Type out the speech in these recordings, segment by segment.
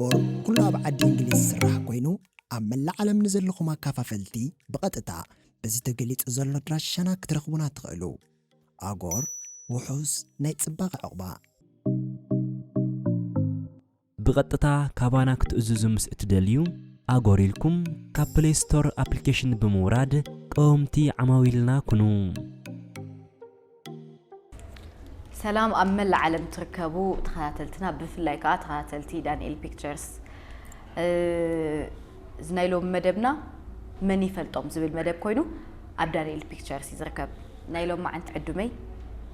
ኣጎር ኩሉ ኣብ ዓዲ እንግሊዝ ዝስራሕ ኮይኑ ኣብ መላእ ዓለም ንዘለኹም ኣካፋፈልቲ ብቐጥታ በዚ ተገሊጹ ዘሎ ኣድራሻና ክትረኽቡና ትኽእሉ። ኣጎር ውሑስ ናይ ጽባቐ ዕቑባ። ብቐጥታ ካባና ክትእዝዙ ምስ እትደልዩ ኣጎር ኢልኩም ካብ ፕሌይ ስቶር ኣፕሊኬሽን ብምውራድ ቀወምቲ ዓማዊልና ኩኑ። ሰላም ኣብ መላእ ዓለም ትርከቡ ተኸታተልትና፣ ብፍላይ ከዓ ተኸታተልቲ ዳንኤል ፒክቸርስ። እዚ ናይ ሎሚ መደብና መን ይፈልጦም ዝብል መደብ ኮይኑ ኣብ ዳንኤል ፒክቸርስ እዩ ዝርከብ። ናይ ሎማዓንቲ ዕዱመይ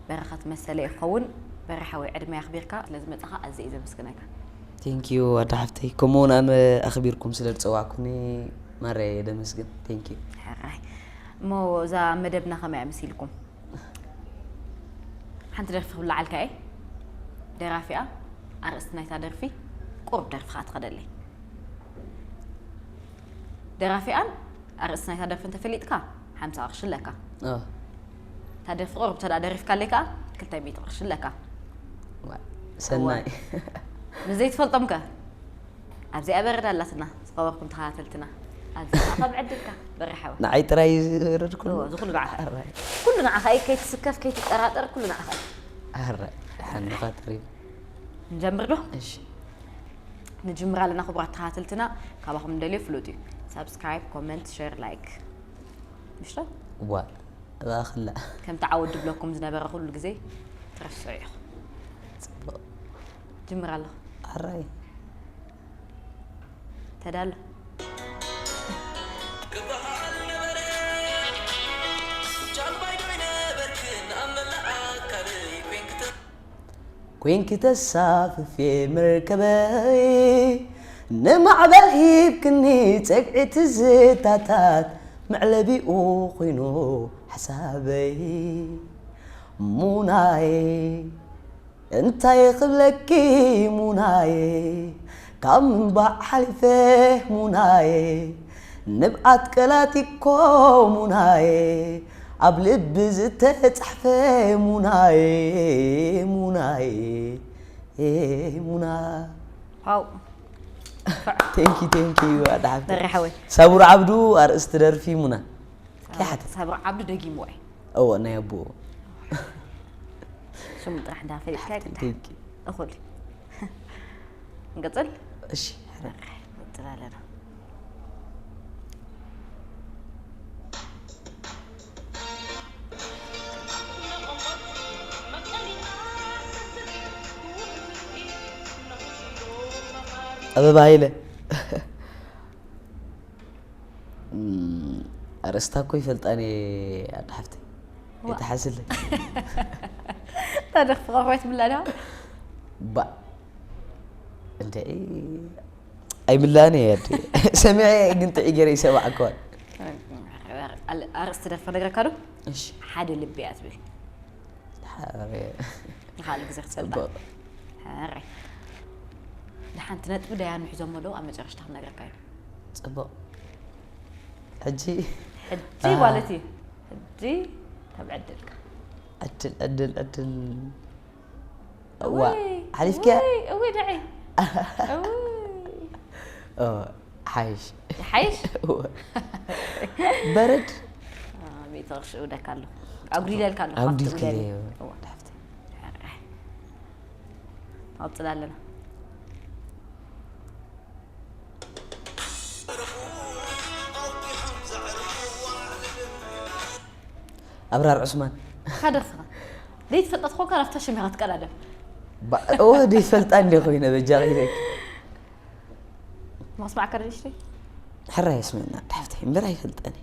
በረኸት መሰለ ይኸውን። በረ ሓወይ ዕድመይ ኣኽቢርካ ስለ ዝመጻኻ ኣዝየ እየ ዘመስግነካ። ቴንኪዩ ኣደ ሓፍተይ፣ ከምኡ እውን ኣነ ኣኽቢርኩም ስለ ዝፀዋዕኩኒ ማርያ እየ ደመስግን። ቴንኪዩ። ሕራይ። እሞ እዛ መደብና ከመይ እያ መሲልኩም? ሓንቲ ደርፊ ክብላዓልካ እየ። ደራፊኣ፣ ኣርእስቲ ናይታ ደርፊ፣ ቁሩብ ደርፊ ከዓ ትኸደለይ። ደራፊኣን ኣርእስቲ ናይታ ደርፊ እንተፈሊጥካ ሓምሳ ቅርሺ ኣለካ። እ፣ እታ ደርፊ ቁሩብ ተዳ ደሪፍካለይ ከዓ ክልተ ሚእቲ ቅርሺ ኣለካ። ዋ፣ ሰናይ። ንዘይትፈልጦም ከ ኣብዚኣ በረድ ኣላትና ዝኸበርኩም ተኸታተልትና ኣብዚ ከዓ ከም ዕድልካ በሪሓዊ። ንዓይ ጥራይ ዝረድኩሉ። እዎ፣ ዝኹሉ ንዓኻ እዩ። ኣራይ፣ ኩሉ ንዓኻ እዩ፣ ከይትስከፍ ከይትጠራጠር ኩሉ ንዓኻ እዩ። ኣራይ፣ ሓንኻ ጥሪም። ንጀምር ዶ? እሺ። ንጅምር ኣለና ክቡራት ተኸታተልትና፣ ካባኹም እንደልዮ ፍሉጥ እዩ። ሳብስክራይብ፣ ኮመንት፣ ሼር፣ ላይክ። ምሽቶ ዋ፣ እባኽላ። ከምቲ ዓወት ድብለኩም ዝነበረ ኩሉ ግዜ ትረስዑ ኢኹም። ጽቡቕ። ጅምር ኣለኹ። ኣራይ። ተዳሎ። ኮንኪ ተሳፍፌ መርከበይ ንማዕበል ሂብክኒ ጸግዒ ትዝታታት መዕለቢኡ ኮይኑ ሓሳበይ ሙናይ እንታይ ክብለኪ ሙናይ ካብ ምንባዕ ሓሊፈ ሙናይ ንብዓት ቀላቲኮ ሙናይ ኣብ ልቢ ዝተጻሕፈ ሙናይ ሙናይ ሙና ዋው። ቴንኪ ቴንኪ ኣደ ሓፍተይ በሪሓወይ። ሳቡር ዓብዱ ኣርእስቲ ደርፊ ሙና ከይሓተት ሳብር ዓብዱ ደጊምዎ እዩ። እዎ ናይ ኣቦ ሽሙ ጥራሕ እንዳፈሊጥካ ይቅዳሕ። ቴንኪ እኹል። ንቅጽል። እሺ ንቅጽል ኣለና። ኣበባ ሃይለ ኣርእስታ እኮ ይፈልጣን እየ ኣደ ሓፍተይ። ዋ። ኣይትሓስለይ። ታደኽ ፍቕሪ ትብላ ዳ? ባ እንደ ኣይምላን እየ ኣደ ሰሚዐ ግን ጥዒ ገይረ ይሰማዕከዋል። ኣርእስቲ ደርፈ ነግረካ ዶ? እሺ ሓደ ልቢ እያ ትብል። ሓረ ንኻልእ ግዜ ክትፈልጣ። ጽቡቕ። ሕራይ። ንሓንቲ ነጥቢ ደያኑ ሒዞሞ ኣለዉ ኣብ መጨረሽታ ክነግረካ እዩ። ጽቡቕ። ሕጂ ሕጂ ኣህ። ማለት እዩ። ሕጂ ተብዕድልካ። ዕድል ዕድል ዕድል እዋ እውይ፣ ሓሊፍክያ እውይ፣ እውይ ደዒ። እውይ። ኦ፣ ሓይሽ ሓይሽ? በረድ ቤተ ቅርሺ እውደካ ኣለኹ። ኣጉዲለልካ ኣለኹ። ኣጉዲልክለይ እዋ። ሓፍተይ። ንቐጽል ኣለና። ኣብራር ዑስማን ካደርስኻ ዘይትፈልጣ ትኾንካ ናብታ ሽም ኢኻ ትቀዳደም። ባ- እወ ደይፈልጣ እንደ ኮይነ በጃ ኢለክ ማስማዕካ ደሽተይ ሕራ የስመና ሓፍተይ እምበር ኣይፈልጠን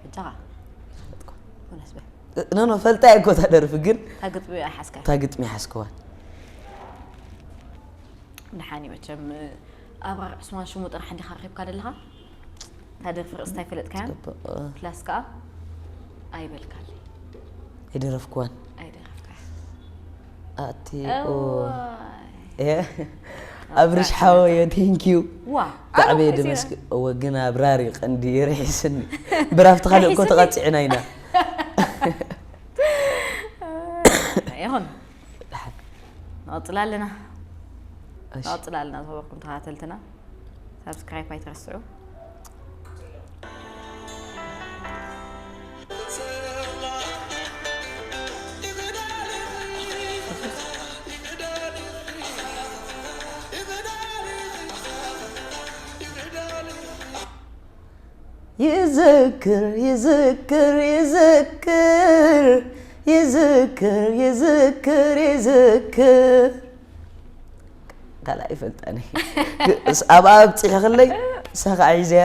እጃኻ ኩነስ በ ኖ ኖ ፈልጣ እኮ ታደርፍ ግን ታግጥሚ ኣይሓዝካ እታ ግጥሚ ሓዝክዋን ንሓኒ መቸም ኣብራር ዑስማን ሽሙ ጥራሕ እንዲኻ ረኺብካ ደለኻ ታደርፍ ርእስታ ይፈለጥካያን ጽቡቕ ፕላስ ከዓ ኣይበልካለይ ኣይደረፍክዋን ኣይደረፍካ ኣቲ እዋይ እ ኣብርሽ ሓወዮ ቴንኪዩ ዋ ብጣዕሚ የደመስክ እወ ግን ኣብራር እዩ ቀንዲ ርሒስኒ ብራፍቲ ካልእ እኮ ተቐፂዕና ኢና ይኹን ንቐጽል ኣለና። እሺ። ንቐጽል ኣለና። ዝኸበርኩም ተኸታተልትና ሳብስክራይብ ኣይትረስዑ። ይዝክር ይዝክር ይዝክር ይዝክር ይዝክር ይዝክር ካልኣይ ይፈልጣኒ። ኣብ ኣብፂሐ ከለይ ንሳ ከዓ ሒዘያ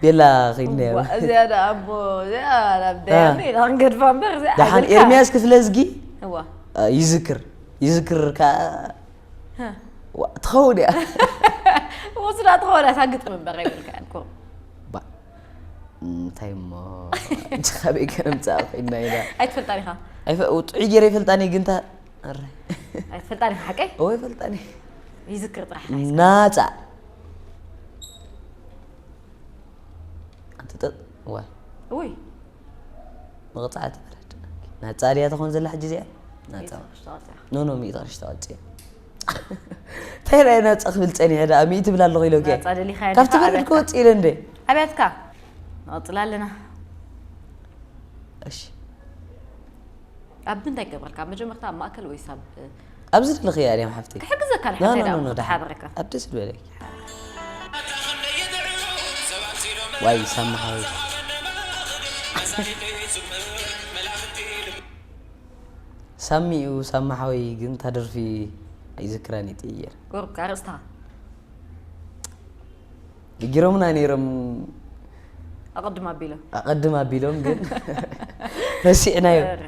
ቤላ ኺድና እያ። እዚኣ ደኣ ኣቦ እዚኣ ናብ ደያኑ ኢና ክንገድፋ እምበር እዚኣ ደሓን ኣገልካ- ኤርሚያስ ክፍለዝጊ እዋ አ፣ ይዝክር ይዝክር ከዓ ሀ። ዋ፣ ትኸውን እያ። ወስዳ ትኸውን እያ ሳግጥም እምበር ኣይበልካ እኮ ባ እንታይ እሞ እንጂ ካበይ ከነምፅኣ ኮይና ኢና ኣይትፈልጣን ኢኻ ኣይፈ- ጥዑይ ገይረ ይፈልጣኒ ግን ታ ኣረ ኣይትፈልጣን ኢኻ ሓቀይ እወ ይፈልጣኒ ይዝክር ጥራሕ ናፃ ኣንቲ ጠጥ ዋ ውይ መቕፃዕቲ በረድ ናፃ ድያ ተኾን ዘላ ሕጂ እዚኣ ናፃ ተወፅያ ኖ ኖ ሚእቲ ቅርሺ ተዋፅያ እንታይ ናይ ናፃ ክብል ፀኒሐ ደኣ ሚእቲ ትብል ኣለኹ ኢለ ናፃ ደሊኻ ካብቲ በረድ ክወፅእ ኢለ እንደ ኣብያትካ ንቐፅል ኣለና እሺ ኣብ ምንታይ ገበርካ መጀመርታ ኣብ ማእከል ወይስ ኣብ ኣብዚ ዘለኽያ ድያም ሓፍቲ ክሕግዘካ ኖ፣ ኖ፣ ኖ፣ ኖ፣ ንሓደ ደሓን። ሓበረካ ኣብ ደስ ዝበለኪ ዋይ ሳሚ ሓወይ ሳሚኡ ሳሚ ሓወይ ግን እታ ደርፊ ኣይዝክራን ይጥየር ቁሩብ ኣርእስታ ነጊሮምና ነይሮም ኣቐድም ኣቢሎም ኣቐድም ኣቢሎም ግን ረሲዕናዮ ኧረ፣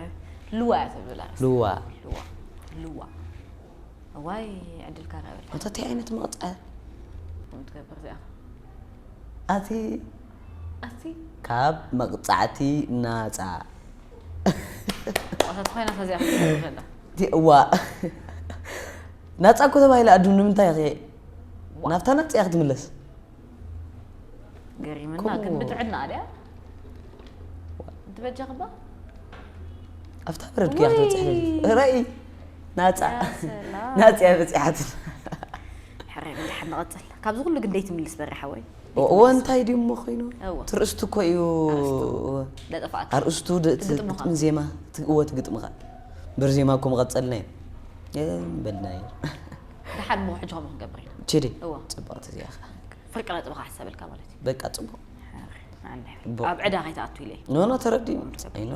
ልዋ እያ ትብል ኣርእስታ። ልዋ ልዋ ልዋ እዋይ ዕድልካ ረበል እንታይ ዓይነት መቕፃዕ ከምኡ ትገብር እዚኣ ኣቲ ኣቲ ካብ መቕፃዕቲ ናፃ ዋሳት ኮይና ከዚኣ ክትገብር ዘላ እቲ- እዋ ናፃ እኮ ተባሂለ ኣዱ ንምንታይ ኢኺ ናብታ ናፃ እያ ክትምለስ ገሪምና ከምኡ- ግን ብጥዕና ድያ እንትበጃኽባ ኣብታ በረድኩ እያ ክትበፅሕ ደሊ ራእይ ናፃ ሰላም ናፃ እያ በፂሓት ሕረ ብድሓን ንቐፅል ካብዚ ኩሉ ግን ደይትምልስ በሪ ሓወይ እወ እንታይ ድዩ እሞ ኮይኑ እወ። ትርእስቱ እኮ እዩ ለጠፋእካ ኣርእስቱ ድ- እቲ ግጥምኻ። ግጥሚ ዜማ እቲ እወ እቲ ግጥምኻ እምበር ዜማ እኮ መቐፀልና እዩ የም በልና እዩ ድሓን ሞ ሕጂ ከምኡ ክንገብር ኢና ችዲ እወ። ፅብቕቲ እዚኣ ኸ ፍርቂ ነጥብኻ ሕሰበልካ ማለት እዩ በቃ ፅቡቕ ኣነ ቡ- ኣብ ዕዳ ከይትኣቱ ኢለ ኖ ኖ ተረዲኡ ኣይኖ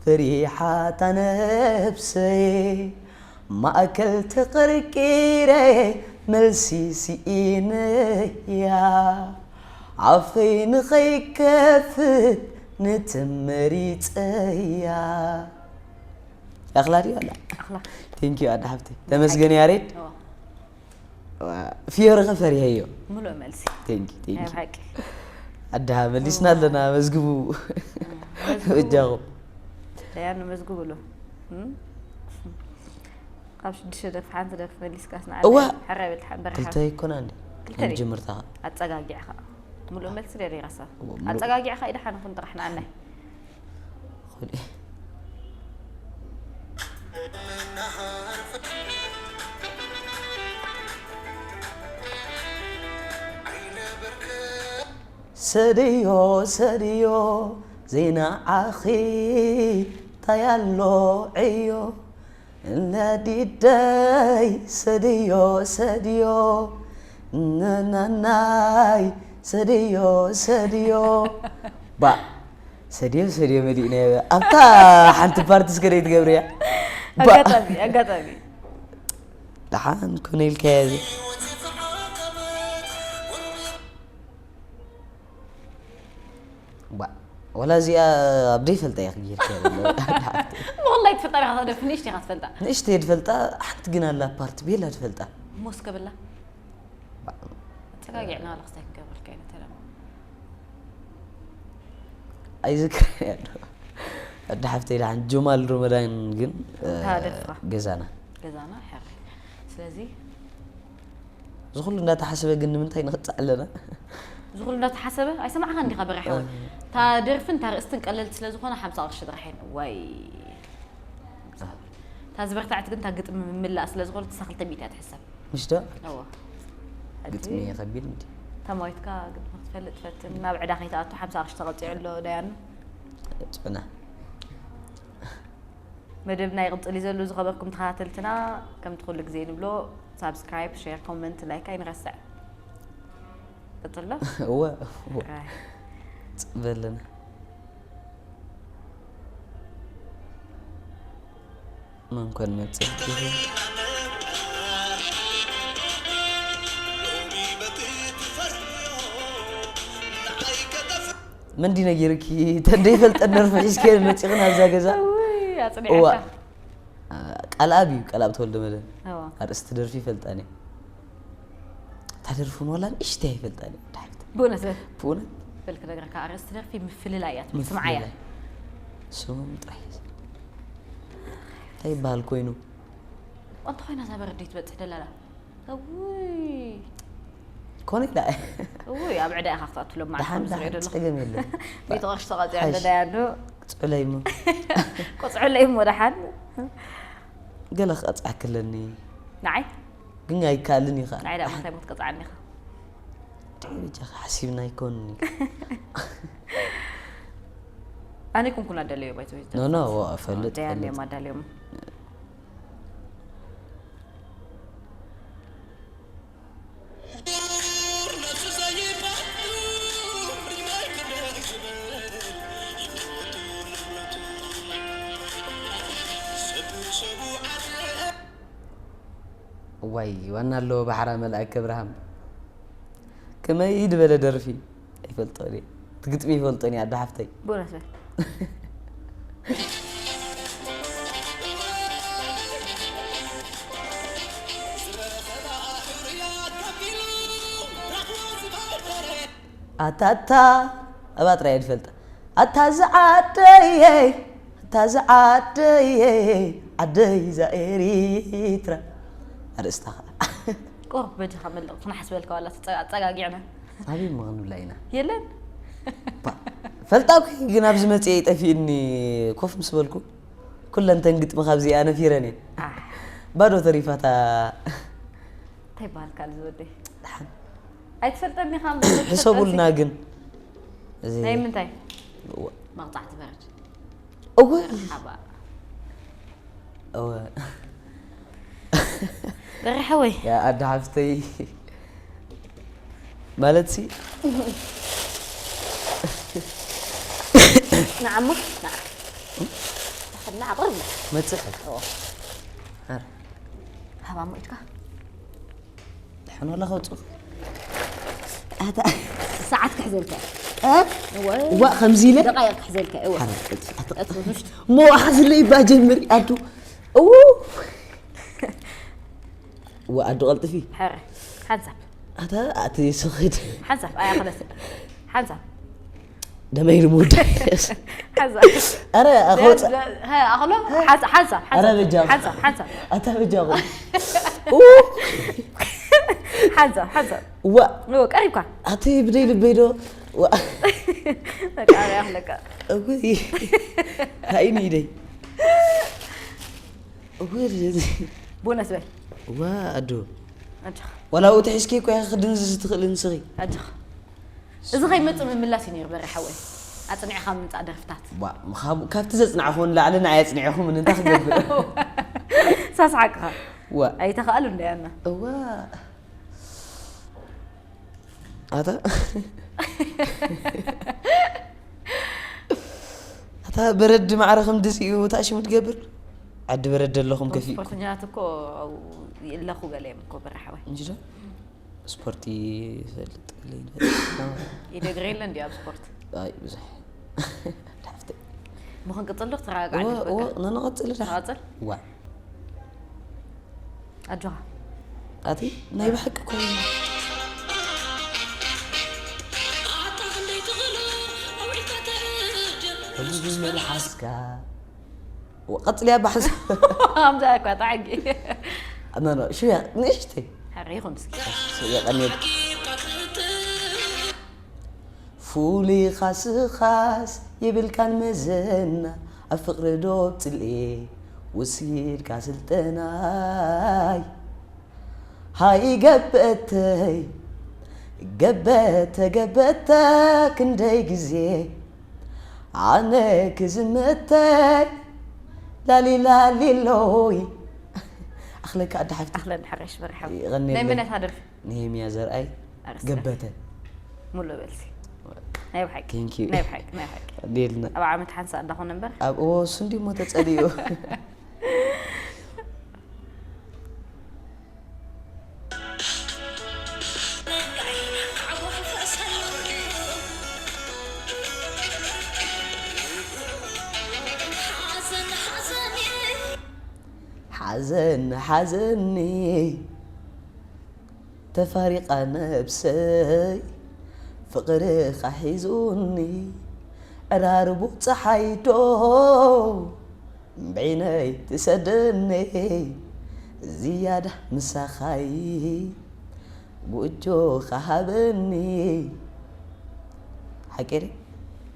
ፈሪሓታ ነብሰይ ማእከል ተቐርቂረ መልሲ ስኢነያ ኣፈይ ንኸይከፍት ንትመሪፀያ ያኽላ ድዩ ኣላ ኣኽላ ቴንኪዩ ኣደ ሓፍተይ ተመስገን ያሬድ እዋ። ፍዮሪ ከ ፈሪሀዮ ምሉእ መልሲ ቴንኪ ናይ ቴንኪ ብሓቂ ኣድሃ መሊስና ኣለና መዝግቡ በጃኹም ደያኑ መዝግብሉ እም? ካብ ሽዱሽተ ደርፊ ሓንቲ ደርፊ መሊስካስ ንዓ እዋ! ሕራይ ብል ሓንበረ ክልተ ይኮና እንዲ ክልተ ድዩ? መጀመርታ ኣፀጋጊዕኻ ምሉእ መልሲ ደሪራሳ ምሉእ- ኣፀጋጊዕኻ ኢድሓን ክንጥራሕ ንዓናይ ሰድዮ ሰድዮ ዘይነዓኺ እንታይ ኣሎ ዕዮ እናዲደይ ሰድዮ ሰድዮ ነናናይ ሰድዮ ሰድዮ ባ ሰድዮ ሰድዮ መሊእና ኣብታ ሓንቲ ፓርቲ እስከ ደይ ትገብርያ ባ ኣጋጣሚ ኣጋጣሚ ደሓን ኮነ ኢልካዮ እዚ ባ ወላ እዚኣ ኣብ ደይፈልጣ እየ ክጌርካ ብወላይ ትፈልጣ ኢኻ ደፊ ንእሽቲ ኢኻ ትፈልጣ ንእሽተይ ድፈልጣ ሓንቲ ግን ኣላ ፓርቲ ቤላ ድፈልጣ ሞስ ከብላ ኣፀጋጊዕና ለክስታይ ክንገብረልካ ኢና ተለማ ኣይዝክር ያዶ ኣደ ሓፍተይ ደሓን ጀማል ሮመዳን ግን ታደፍራ ገዛና ገዛና ሕሪ ስለዚ እዚ ኩሉ እንዳተሓስበ ግን ንምንታይ ንኽፅዕ ኣለና እዚ ኩሉ እንዳተሓሰበ ኣይሰማዕካን ዲኻ በራሒ ወይ? እታ ደርፍን እታ ርእስትን ቀለልቲ ስለ ዝኾነ ሓምሳ ቅርሺ ጥራሕ እየን። ዋይ። እታ ዝበርትዐት ግን እታ ግጥሚ ምምላእ ስለ ዝኾነ እሳ ክልተ ሚእቲ እያ ትሕሰብ። ምሽ ዶ? እዋ። ግጥሚ ከቢድ እንዲ። ተማዊትካ ግጥሚ ክትፈልጥ ፈትን። ናብ ዕዳ ከይትኣቱ ሓምሳ ቅርሺ ተቐጺዑ ኣሎ ዳያኑ። ጽዕና። መደብና ይቕጽል እዩ ዘሎ። ዝኸበርኩም ተኸታተልትና፣ ከምቲ ኩሉ ግዜ ንብሎ፣ ሳብስክራይብ፣ ሼር፣ ኮመንት፣ ላይክ ኣይንረስዕ። ቀጽሎ። እወ፣ እወ። ኣይ። ጽበለና። መን ኮን መጽእ? መን ድዩ ነጊሩኪ? ተንደይ ፈልጠን ነርፊ ሒዝኪ መጺኺ ናብዛ ገዛ? ውይ፣ ኣጽኒዐካ። እዋ። ቃልኣብ እዩ፣ ቃልኣብ ተወልደ መድህን። እዋ። ኣርእስቲ ደርፊ ይፈልጣን እየ። እታ ደርፊ እውን ዋላ ንእሽተይ ኣይፈልጣን እየ፣ ድሓፍት። ብእውነት በል። ብእውነት? በል ክነግረካ፣ ኣርእስቲ ደርፊ ምፍልላይ እያ ትብል፣ ስምዓያ። ምፍልላይ። ስሞም ጥራሕ እዩ። እንታይ ይበሃል ኮይኑ? እንተ ኮይና እዛ በረድ ትበጽሕ ደላላ። እውይ። ኮነ ኢላ። እውይ፣ ኣብ ዕዳ ኢኻ ክትኣቱ ሎም መዓልቲ ደሓን፣ ከም ዝሪኦ ደሓን፣ ዘለኹ። ጸገም የለን። ሚእቲ ቅርሺ ተቐጺዑ ሓሽ። ኣለና ያዶ። ቅጽዑለይ እሞ። ቅጽዑለይ እሞ ደሓን። ገለ ክቐጽዓኪ ኣለኒ። ንዓይ? ግን ኣይከኣልን እዩ ኸኣ። ንዓይ ደኣ እንታይ ሞ ትቀጽዓኒ ኢኻ? እንታይ በጃኻ ሓሲብና ኣይኮንን እዩ። ኣነ ኣይኮንኩን ኣዳለዮ ባይቶ። ኖ፣ ኖ፣ ዋ፣ እፈልጥ፣ ደያን እፈልጥ። እዮም ኣዳልዮም። እዋይ፣ ዋና ኣለዎ ባሕራ መልኣከ ኣብርሃም። ከመይ ዝበለ ደርፊ? ኣይፈልጦን እየ። እቲ ግጥሚ ይፈልጦን እየ፣ ኣደ ሓፍተይ። ብእውነት በል። ኣታታ፣ ኣብኣ ጥራይ እየ ዝፈልጣ። ኣታ እዛ ዓደየ፣ ኣታ እዛ ዓደየ፣ ዓደይ እዛ ኤሪትራ። ኣርእስታ ኸኣ። ቁሩብ በጃኻ መልቕ፣ ክንሓስበልካ ዋላ ተጸጋ-፣ ኣጸጋጊዕና። ኣበይ እሞ ክንብላ ኢና? የለን። ባ-፣ ፈልጣ እኮ ግን ኣብዚ መጽኤ ጠፊእኒ ኮፍ ምስ በልኩ ኩለን ተን ግጥሚ ካብዚኣ ነፊረን እየን። ኣሕ። ባዶ ተሪፋታ። እንታይ ይበሃል ካልእ ዝወደይ? ደሓን። ኣይትፈልጠኒ ኢኻ እምበር፣ ሕሰቡልና ግን። እዚ ናይ ምንታይ? እወ። መቕጻዕቲ በረድ። እወ። መርሓባ። እወ። በርሐ ወይ? ያ ኣደ ሓፍተይ። ማለት ሲ። ንዓሞ፣ ንዓ። ንዓ፣ ቁርብ ንዓ። መጽእ። እወ። ኣረ። ሃባሞ ኢድካ። ደሓን ዋላ ከውጽእ። ኣታ ሰዓት ክሕዘልካ። እ? እወ። እዋ፣ ከምዚ ኢለ? ደቃይቕ ክሕዘልካ፣ እወ። ሓረ፣ ቅልጥፍ፣ ኣታ ቅልጥፍ፣ ምሽ-፣ እሞ፣ ሓዝለይ እባ ጀምሪ፣ ኣዱ። እው። እዋ፣ ኣዱ፣ ቀልጥፊ። ሓረ፣ ሓንሳብ። ኣታ፣ ኣቲ ስኺድ። ሓንሳብ፣ ኣያ፣ ክለስ። ሓንሳብ። ደመይ ልሙድ። ሓንሳብ። ኣረ፣ ኣኸውጽእ። ደ-፣ ደ-፣ ሀ፣ ኣኸሎ፣ ሓንሳብ፣ ሓንሳብ፣ ኣረ፣ ሓንሳብ። በጃኹ። ሓንሳብ፣ ሓንሳብ። ኣታ፣ በጃኹ። ኡ። ሓንሳብ፣ ሓንሳብ። ዋ። ኖ፣ ቀሪብካ። ኣቲ ብደይ ልበይ ዶ? ዋ። በቃ፣ ኣረ፣ ኣኽለካ። እጉይ። ሃይኒ ኢደይ። እጉይ፣ እዚ። ቦነስ በል። ዋ፣ ኣዱ። ኣጆኻ። ዋላ ኣብኡ ተሒዝኪ እኮ ኢኺ ክድንዝዝ ትኽእሊ ንስኺ። ኣጆኻ። እዚ ከይመጽእ ምምላስ እዩ ነይሩ፣ በርሀ ሓወይ። ኣጽኒዕኻ ምምጻእ ደርፍታት። ዋ፣ ካብ-፣ ካብቲ ዘጽናዕኹ ንላዕሊ ንዓይ ኣጽኒዕኹም፣ እንታይ ክገብር? ሳስሓቅኻ። ዋ። ኣይተኻእሉ እንዳ ያና። እዋ። ኣታ፣ ኣታ በረድ ማዕረ ከም ድዚኡ ታሽሙ ትገብር? ዓዲ በረድ ኣለኹም ከፊእኩም። ስፖርተኛታት እኮ ይእለኹ ገለ እዮም እኮ፣ በርሀ ሓወይ። እንጂ ዶ? ስፖርት ይፈልጥ፣ ይደግረ የለ እንዲ ኣብ ስፖርት? ኣይ፣ ብዙሕ። ሓፍተይ። እሞ ክንቅጽል ዶ ክትረጋጋዕ እወ፣ ኣለሽ በቃ? እወ፣ ንቐጽል ዳ። ንቐጽል? ዋ። ኣጆኻ። ኣቲ፣ ናይ ብሓቂ እኮ እዩ። ሕጂ ግን መልሓስካ። ወ-፣ ቀጽልያ ብሓንሳብ። ከምዛ እኳ ተዓጊ። ኖ፣ ኖ፣ ሽውያ፣ ንእሽተይ። ሕሪ ይኹን እስኪ። የቐንየልኪ። ፍሉይ ኻስኻስ የብልካን መዘና፣ ኣብ ፍቕሪ ዶ ጽልኤ ወሲድካ ስልጠናይ። ሃይ ገበተይ፣ ገበተ፣ ገበተ፣ ክንደይ ግዜ ኣነ ክዝመተይ። ላሊ፣ ላሊ፣ ሎይ። ኣኽለካ ኣደ ሓፍቲ። ኣኽለን ሓረሽ በርሓ። ይቐንየለይ። ናይ መን እያ እታ ደርፊ? ንሄምያ ዘርኣይ። ኣርእስታ። ገበተ። ሙሉ በልሲ። ናይ ብሓቂ። Thank you። ናይ ብሓቂ፣ ናይ ብሓቂ። ዴልና። ኣብ ዓመት ሓንሳእ እንዳኾነ እምበር። ኣብ፣ ኦ፣ እሱ እንዲሞ ተጸሊኡ። ሓዘን ሓዘኒ ተፋሪቓ ነብሰይ ፍቕርኻ ሒዙኒ ዕራርቡ ጸሓይ ዶ ብዒነይ ትሰደኒ ዝያዳ ምሳኻይ ጎጆኻ ሃበኒ። ሓቂ ድዩ?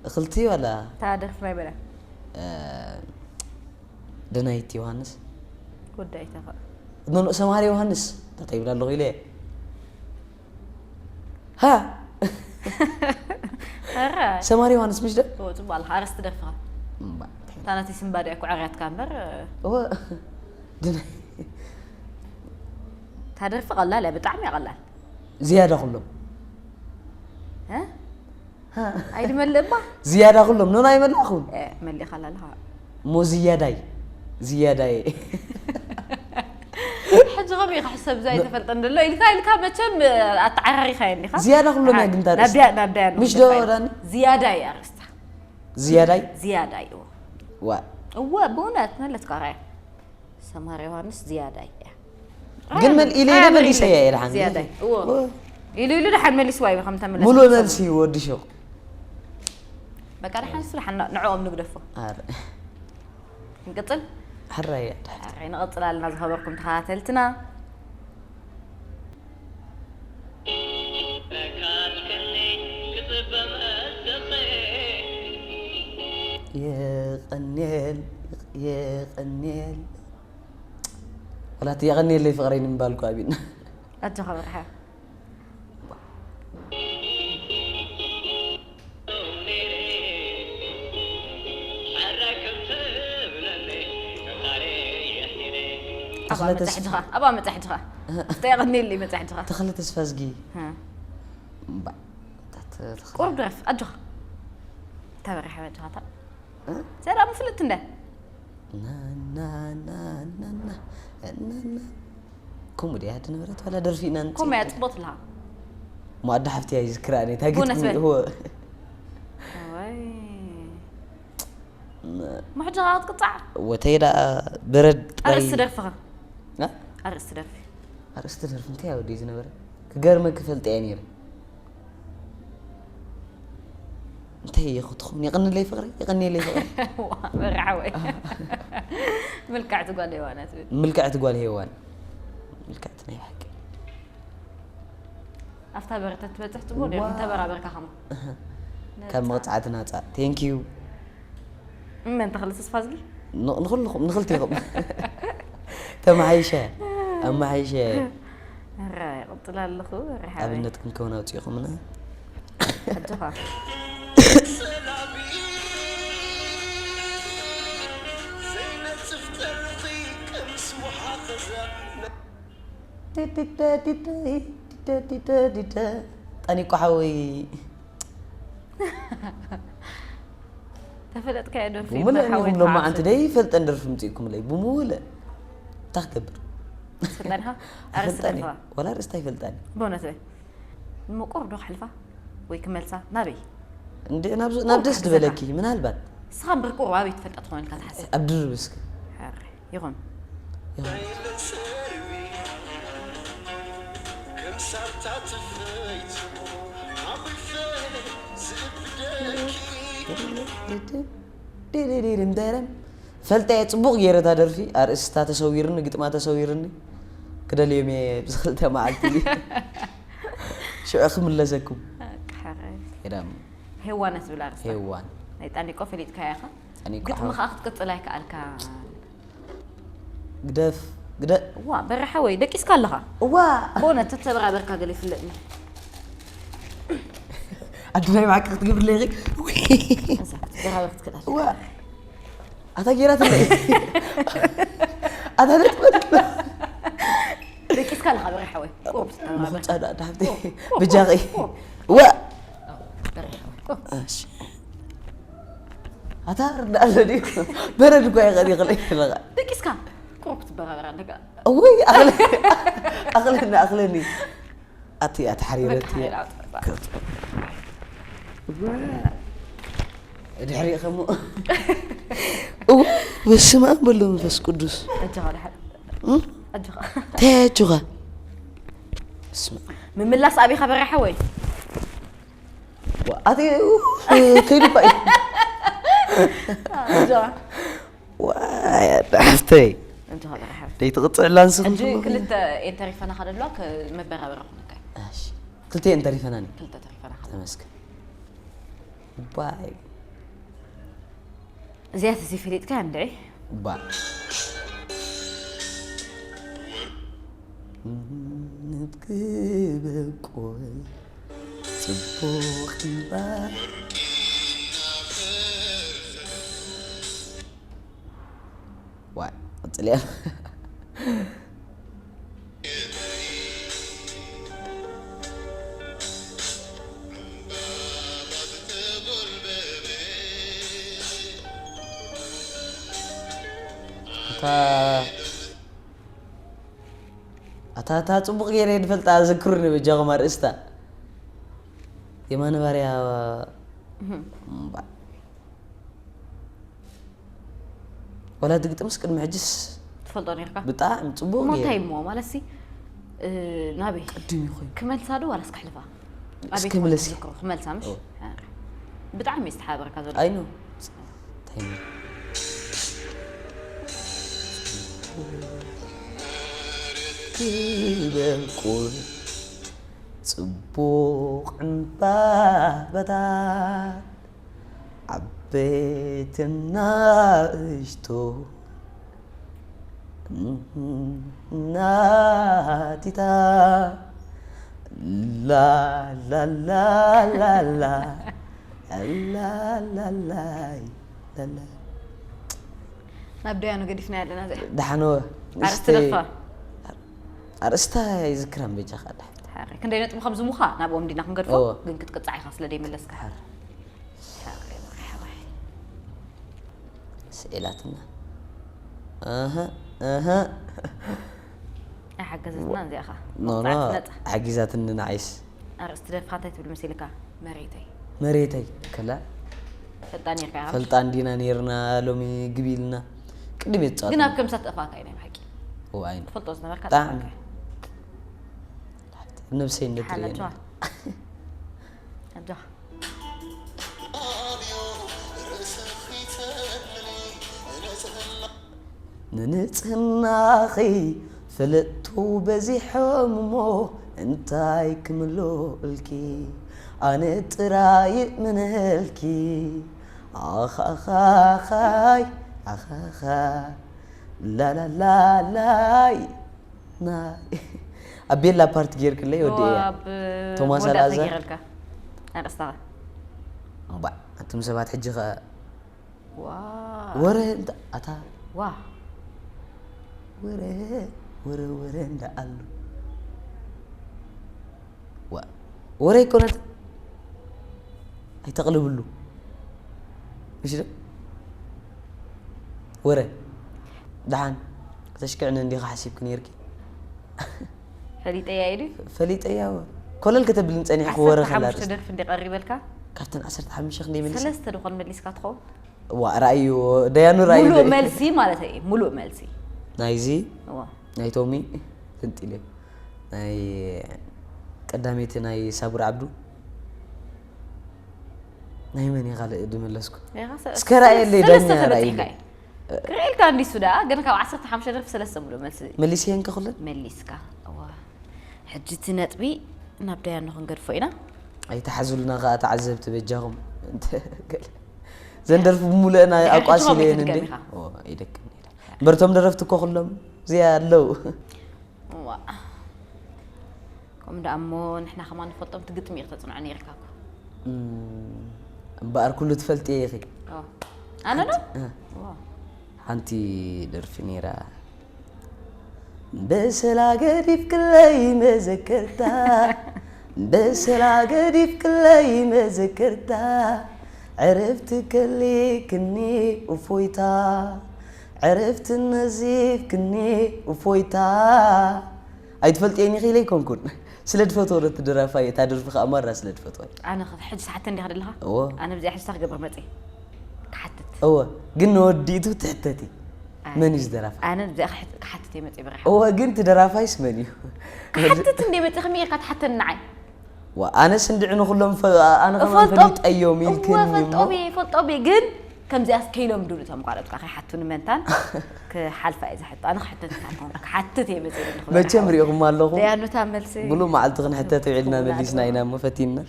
እኽልቲ ዋላ? እታ ደርፊ ናይ በለ? እ፣ ደናይት ዮሃንስ። ወዳይ ተኸ። ኖ፣ ኖ፣ ሰማሪ ዮሃንስ። እንታይ ይብል ኣለኹ ኢለ? ሃ! ኧረ። ሰማሪ ዮሃንስ ምሽ ዶ? እዎ፣ ጽቡቕ ኣለኻ። ኣርእስቲ ደርፍኻ። እምባ። እታ ናተይ ስምባደ እኮ ዓርያትካ እምበር። እዎ። ደናይ-፣ እታ ደርፊ ቀላል እያ፣ ብጣዕሚ እያ ቀላል። ዝያዳ ኩሎም። እ? ኣይድመልእ እባ። ዝያዳ ኩሎም፣ ኖን ኣይመላእኹን። እ፣ መሊእኻ ኣላ ኣለኻ። ሞ ዝያዳይ፣ ዝያዳይ። ሕጂ ከመይ ክሕሰብ እዛ ኣይተፈልጠን ዘሎ ኢልካ፣ ኢልካ መቸም ኣተዓራሪኻዮ እንዲኻ። ዝያዳ ኩሎም እያ ግን እታ ናብያ፣ ናብያ ምሽ ዶ ዳኒ? ዝያዳይ ኣርእስታ። ዝያዳይ? ዝያዳይ፣ እዎ። ዋ። እወ፣ ብእውነት መለስካ ራያ። ሰማር ዮሃንስ ዝያዳይ እያ። ግን መል-፣ ኢለ፣ ኢለ ኣምር መሊሰ ኢለ። እየ ኢለ ሓንቲ። ዝያዳይ፣ እዎ። እዎ። ኢሉ፣ ኢሉ ደሓን መሊስዋ እዩ ከም ተመለሰ። ሙሉእ መልሲ ወዲ ሹቕ። በቃ ደሓን እሱ ደሓን ን-፣ ንዕኦም ንግደፎ። ኣረ። ንቅጽል? ሕራይ እያ፣ ድሓን። ሕራይ ንቅጽል ኣለና ዝኸበርኩም ተኸታተልትና። የቐንየል፣ የቐንየል። ወላ እቲ የቐንየለይ ፍቕረይ ንምባል እኮ ኣቢና። ኣጆኻ በርሀ። ኣባ ተኽለ ተስፋ። መጻሕድኻ፣ ኣባ መጻሕድኻ። እስተ የቐንየለይ መጻሕድኻ። ተኽለ ተስፋዝጊ። እ። እምባ። ታት-፣ ተኽለ። ቁሩብ ድረፍ፣ ኣጆኻ። ተበሪሐ በጃኻ። እ? ዘላ ምፍልጥ እንደ። ና፣ ና፣ ና፣ ና፣ ና፣ ና፣ ና። ከምኡ ድያ ድነበረት ዋላ ደርፊ ኢና ንጽ-፣ ከምኡ እያ ጽቡቕ ትልሃ። እሞ ኣደ ሓፍቲ እያ ይዝክራ እኔ፣ እንታይ ብእውነት ግጥሚ በል። እዎ። ወይ። ም-፣ ምሕጂ ኻት ቅጻዕ። ወተይ ደኣ በረድ ጥራይ። ኣርእስቲ ደርፍኻ። እ? ኣርእስቲ ደርፊ። ኣርእስቲ ደርፊ እንታይ እያ ወደይ ዝነበረ? ክገርመ ክፈልጥ እየ ነይረ። እንታይ እየ ክትኸውን? የቐንለይ ፍቕሪ፣ የቐንየለይ ፍቕሪ። ዋ፣ መርዓወይ። ምልክዕቲ ጓል ሄዋን እያ ትብል። ምልክዕቲ ጓል ሄዋን። ምልክዕቲ ናይ ብሓቂ። ኣብታ በረተት ትበጽሕ ጽቡቕ ነይሩ፣ ዋ። እንተበራበርካ ኸማ። እህ። ነጻ። ካብ መቕጻዕቲ ናጻ። Thank you። እመን ተኽለ ተስፋዝጊ? ን-፣ ንኹልኹም፣ ንኽልቲኹም። ተመሓይሸ፣ ኣመሓይሸ። ኧረ፣ ይቕጽል ኣለኹ፣ ኧረ፣ ሓወይ። ኣብነት ክንከውን ኣውጺእኹምና። ኣጆኻ። ጠኒቆ ሓወይ። ተፈለጥካዮ ደርፊ ብምልእ እባ ሓወይ እኒኹም ሎማዓንቲ ተዓስብ። ደይፈልጠን ደርፊ ምጽእኩምለይ ብምልእ። እንታይ ክገብር? ትፈልጠን ኢኻ? ኣርእስቲ ኣይፈልጠን እየ። ደርፍኻ? ወላ ኣርእስቲ ኣይፈልጠን እየ። ብእውነት በይ። ምቁር ዶ ክሕልፋ ወይ ክመልሳ? ናበይ? እንደ-፣ ናብ ዝ-፣ ናብ ቁሩብ ደስ ክትዘካ። ዝበለኪ፣ ምናልባት። ንስኻ እምበር ቁሩብ ኣበይ ትፈልጣ ትኾን ኢልካ ትሓስብ? ኣብ ድርብ እስኪ። ሕራይ። ይኹን። ይኹን። ፈልጠ እየ፣ ጽቡቕ ገይረ እታ ደርፊ፣ ኣርእስታ ተሰዊርኒ፣ ግጥማ ተሰዊርኒ። ክደልዮም እየ ብዚ ክልተ መዓልቲ እዚ። ሽዑ ክምለሰኩም። ሕራይ። ገዳም። ሄዋነ ትብል ኣርእስታ። ሄዋን። ናይ ጣኒቆ ፈሊጥካያ ኢኻ። ጣኒቆ ግጥሚ ሓው- ከኣ ክትቅጽላ ኣይከኣልካ። ግደፍ ግደ ዋ በራሓ ወይ ደቂስካ ኣለኻ። እዋ ብእውነት ተተበራበርካ ገለ ይፍለጥኒ። ኣድናይ ማዕቂ ክትገብር ለይኺ እዛ ክትበራበር ክትክእል ኣለካ። እዋ ኣታ ጌራትለይ ኣታ ነጥበት ደቂስካ ኣለኻ በራሓ ወይ። ቁሩብ ተተበራበር። ምኹንጻ ዳሕብቲ ብጃኺ እዋ በራሓ ወይ። ቁሩብ። እሺ ኣታ ርዳእ ኣሎ ድዩ በረድ እኳ ይኸዲ ይኽእል ኣለኻ ደቂስካ ቁሩብ ክትበራበር ኣለካ። እውይ ኣኽለ- ኣኽለኒ ኣኽለኒ ኣቲ ኣትሓሪረት በቃ ሓይል ኣውጥእ። ድሕሪ ከሞ እው በስመ ኣብ በሎ መንፈስ ቅዱስ ኣጆኻ ደሓን። እም? ኣጆኻ። እንታይ ኣጆኻ በስመ ኣብ ምምላስ ኣቢኻ በራሓ ወይ። ዋ፣ ኣቲ ከይዱ እኳ እዩ ኣጆኻ። ዋይ ኣዳሕፍተይ ኣጆኻ በራሓ። ደይትቕፅዕላ ንስኽም ሕጂ ክልተ እየን ተሪፈናኻ ደለዋ መበራበሪ ክኾነካ እዩ። ክልተየን ተሪፈናኒ ክልተ ተሪፈናኻ ተመስገን ባይ እዚኣት እዚ ፈሊጥካ እንድዒ ባ ንክበቁል ጽቡቕ እምበር ዋይ ቅጽል እያ እታ ኣታ እታ ጽቡቕ ገይረ ድፈልጣ ዘክሩኒ በጃኹም ኣርእስታ የማነ ባርያ እምባ ወላ እቲ ግጥምስ ቅድሚ ሕጅስ ትፈልጦ ነርካ ብጣዕሚ ጽቡቕ እሞ እንታይ ገይረ እሞ ማለት ሲ ናበይ ቅድም ይኾይኑ ክመልሳ ዶ ዋላስ ክሕልፋ ኣበይ እስኪ ትኾን ምለሲ። ትዝክሮ ክመልሳ ምሽ ኦ። ብጣዕሚ እዩ ዝተሓባበርካ ዘሎ ኣይኑ እንታይ ክበቁል ጽቡቕ ዕምባባታት ዓበይትን ናእሽቶ ናቲታ ላላላላላ ላላላይ ላላ ናብ ደያኑ ገዲፍና ኣለና እዚኣ ደሓንወ ኣርእስቲ ደፋ ኣርእስታ ይዝክራን በጃኻ ደሓን ሓረ ክንደይ ነጥቢ ከም ዝሙኻ ናብኦም ዲና ክንገድፎ እወ። ግን ክትቅጻዕ ኢኻ ስለ ደይመለስካ ሓር ሓረ ሓረ ስዒላትና ኣሀ ኣሀ ኣይሓገዘትና እዚኣ ኻ ኖኖ መቕጻዕቲ ነጻ ሓጊዛትኒ ንዓይስ ኣርእስቲ ደፍኻ እንታይ ትብል መሲልካ መሬተይ መሬተይ ከላ ፈልጣ ነርካ ኢኻ ፈልጣ እንዲና ነርና ሎሚ ግብ ኢልና ቅድም ግን ኣብ የፃወት ከምሳ ተጠፋካ እዩ ናይ ብሓቂ ኣይኑ ትፈልጦ ዝነበርካ ብጣዕሚ ጠፋካ ነብሰይ ሓነቷ እንደትርእየኒ ኣጆኻ ንንጽህናኺ ፈለጥቱ በዚሖም እሞ እንታይ ክምልኦልኪ ኣነ ጥራይ ይእምነልኪ ኣኻኻኻይ ኣኻኻ ላላላላይ ናይ ኣብ ቤላ ፓርቲ ጌርክለይ ወዲ እያ ኣብ ቶማስ መወዳእታ ኣልኣዛር? ገይረልካ ኣርእስታኻ እምባዕ ኣቱም ሰባት ሕጂ ኸ ዋ ወረ እንተ ኣታ ዋ ወረ ወረ ወረ እንዳ ኣሉ ዋ ወረ ኣይኮነት ኣይተቕልብሉ ምሽ ዶ ወረ ደሓን ከተሽክዕኒ እንዲኻ ሓሲብኪ ነርኪ ፈሊጠያ ኢሉ ፈሊጠያ ኮለል ከተብልን ጸኒሕኩ ወረ ዓሰርተ ሓሙሽተ ከላጥስ ደርፊ እንደ ቀሪበልካ ካብተን ዓሰርተ ሓሙሽተ ክንደይ መሊስ ሰለስተ ድኾን መሊስካ ትኸውን ዋ ራእዩ ደያኑ ራእዩ ሙሉእ መልሲ ማለት እዩ ሙሉእ መልሲ ናይዚ እዋ ናይ ቶሚ ፍንጢል እዩ ናይ ቀዳመይቲ ናይ ሳቡር ዓብዱ ናይ መን እዩ ካልእ ድመለስኩ ኢኻ ሰ- እስከ ራእየለይ ሰለስተ ዳኛ ተበጺሕካ ራእየለይ እዩ። ክርእየልካ እንዲሱ ደኣ ግን ካብ ዓሰርተ ሓሙሽተ ደርፊ ሰለስተ ሙሉእ መልሲ መሊስየን ከኹለን መሊስካ እዋ ሕጂ እቲ ነጥቢ ናብ ደያኑ ክንገድፎ ኢና ኣይተሓዙልና ከዓ ተዓዘብቲ በጃኹም እንተ ገለ ዘን ደርፊ ብምሉአን ድሕሪ ሕጂ ኣቋሲለየን ከምኡ እንዴ? ትደግም ኢኻ። እዎ፣ ይደግም ነይረ። እምበርቶም ደረፍቲ እኮ ኩሎም እዚኣ ኣለዉ። ዋ። ከምኡ ደኣ እሞ ንሕና ከማን ንፈልጦም ትግጥሚ ኢኺ ተጽንዖ ነይርካ እኮ። እም፣ እምበኣር ኩሉ ትፈልጥየ ኢኺ። ኦ። ኣነ ዶ? እ። ዋ። ሓንቲ ደርፊ ነይራ። በሰላ ገዲፍክለይ መዘከርታ፣ በሰላ ገዲፍክለይ መዘከርታ፣ ዕረፍቲ ከሊክኒ እፎይታ፣ ዕረፍቲ ነዚፍክኒ እፎይታ። ኣይትፈልጥየኒ ኢኺ ኢለ ኣይኮንኩን። ስለ ድፈትዎ ዶ እቲ ደራፋይ፣ እታ ደርፊ ከኣ ማራ ስለ ድፈትዋ። ኣነ ከ-፣ ሕጂ ሰሓተ እንዲኻ ደለኻ? እዎ። ኣነ ብዚኣ ሕዝታ ክገብር መጽእ። ክሓትት። እወ፣ ግን ንወዲእቱ ትሕተቲ። ኣይ። መን እዩ ዝደራፋ? ኣነ ብዚኣ ክሕት-፣ ክሓትት እየ መጽእ በሪሓ። እወ፣ ግን ትደራፋይስ መን እዩ? ክሓትት እንደ መጽእ ከመይ ኢልካ ትሓተኒ ንዓይ? ዋ፣ ኣነስ እንድዒ ንኹሎም ፈ-፣ ኣነ ከማን እፈልጦም። ፈሊጠዮም ኢልክኒ እወ፣ እሞ። ፈልጦም እየ፣ ፈልጦም እየ፣ ግን ከምዚኣስ ከይለምዱሉ እቶም ካልኦት ከ ከይሓቱኒ መንታን ክሓልፋ እየ ዝሓቱ። ኣነ ክሕተት እየ ዝሓቱ። ክሓትት እየ መጽእ ዘለኹ መቸም በሪሓ። ሪእኹም ኣለኹም? ደያኑታ መልሲ። ብሉ መዓልቲ ክንሕተት ውዒልና ትብሉና መሊስና ኣለኹም። ኢና እሞ ፈቲንና።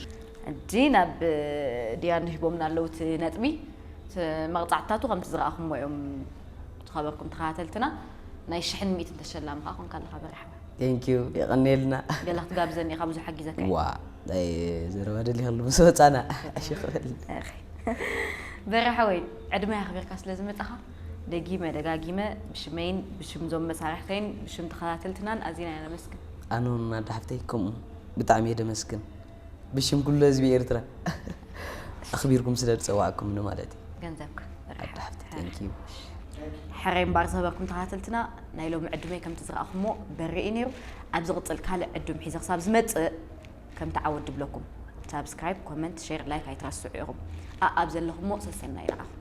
ሕጂ ናብ ድያኑ ሂቦምና ኣለዉ እቲ ነጥቢ። እቲ መቕጻዕትታቱ ከምቲ ዝረኣኹሞ እዮም። ዝኸበርኩም ተኸታተልትና፣ ናይ ሽሕን ሚእትን ተሸላሚ ከኣ ኮንካ ኣለኻ በሪሓ። Thank you፣ የቐንየልና። ገለ ክትጋብዘኒ ኢኻ፣ ብዙሕ ሓጊዘካ እየ። ዋ፣ ናይ ዘረባ ደሊ ከሉ ምስ ወጻና ኣሽኽበል። እኺ። በሪሓ ወይ፣ ዕድመይ ኣኽቢርካ ስለ ዝመጻኻ፣ ደጊመ ደጋጊመ ብሽመይን ብሽም ዞም መሳርሕተይን ብሽም ተኸታተልትናን ኣዚና ኢና ነመስግን። ኣነ እውን ኣደ ሓፍተይ ከምኡ ብጣዕሚ እየ ደመስግን። ብሽም ኩሉ ህዝቢ ኤርትራ ኣኽቢርኩም ስለ ዝጸዋዕኩምኒ ማለት እዩ። ገንዘብካ በሪሓ። ኣደ ሓፍተይ፣ thank you። ሕራይ እምበኣር ዝኸበርኩም ተኸታተልትና፣ ናይ ሎሚ ዕዱመይ ከምቲ ዝረኣኹሞ በሪ እዩ ነይሩ። ኣብ ዝቕጽል ካልእ ዕዱም ሒዘ ክሳብ ዝመጽእ፣ ከምቲ ዓወት ድብለኩም፣ ሳብስክራይብ፣ ኮመንት፣ ሼር፣ ላይክ ኣይትረስዑ ኢኹም። ኣኣብ ዘለኹሞ ሰሰናይ ንዓኹም።